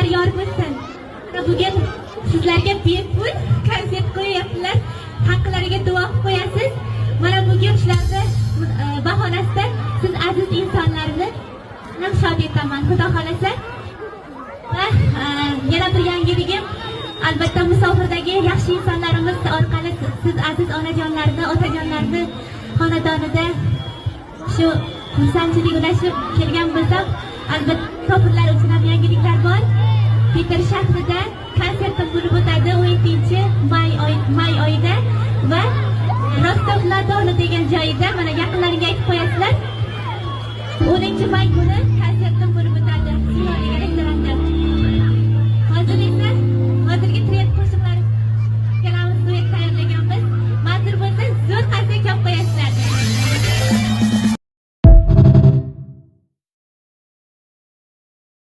Baxtlar yor bo'lsin. Bugun sizlarga bepul konsert qo'yyaptilar. Haqlariga duo qilib qo'yasiz. Mana bugun shularni bahonasida siz aziz insonlarni ham shod etaman, Xudo xolasa. Va yana bir yangiligim, albatta musofirdagi yaxshi insonlarimiz orqali siz aziz onajonlarni, otajonlarni xonadonida shu xursandchilik ulashib kelgan bo'lsam, albatta musofirlar uchun ham yangiliklar bor. Peter shahrida konsertim bo'lib o'tadi 17 may oyida va Rostov-na-Donu degan joyida, mana yaqinlaringga aytib qo'yasizlar. 10 may kuni